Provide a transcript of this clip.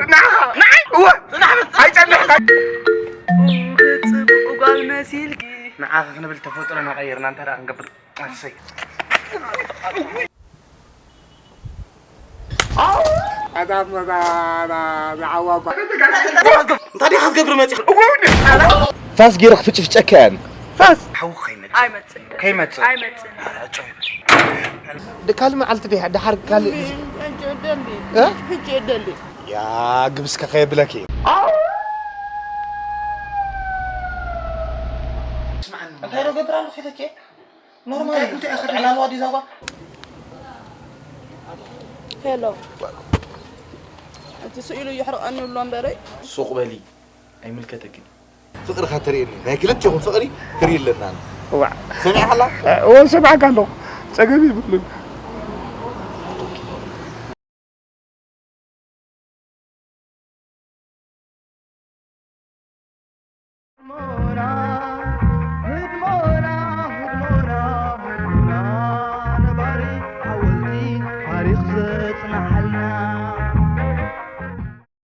ንዓኻ! ንዓይ! እወ! ጽናሕ በል! ኣይጸንሕካ! ጽቡቕ ጓል መሲልኪ። ንዓኻ ክንብል ተፈጥሮና ቀይርና እንታይ ደኣ ክንገብር? ኣሰይ። ኣታ መታ ንዓዋ እኳ እንታይ ዲኻ ክትገብር መጺኻ? ፋስ ገይረ ክፍጭፍጨካ እየ። ፋስ ሓዊ ከይመጽእ። ኣይመጽእን። ከይመጽእ። ኣይመጽእን። ኧረ ጮይ። ካልእ መዓልቲ ዲኻ ደሓር ካልእ ግዜ? ሕጂ የደሊ። እ? ሕጂ የደሊ። ያ ግብስከ ከየብለኪ። ስምዓኒ። እንታይ ዶ ገብር ኣለኹ ኢለኪ? ኖርማል እንታይ፣ እንታይ እዩ። ጥዕና ኣለዋ ድዩ እዛ ጓል? ሄሎ። እቲ ስኢሉ የሕርቐኒ ይብሎ እምበረይ። ሱቕ በሊ። ኣይምልከተክን። ፍቕርኻ ተርእየኒ። ናይ ክልቴኹም ፍቕሪ ክርኢ ኣለና። እዋዕ። ሰሚዕካላ? እወ፣ ሰሚዐካ ኣለኹ። ጸገም የብሉን።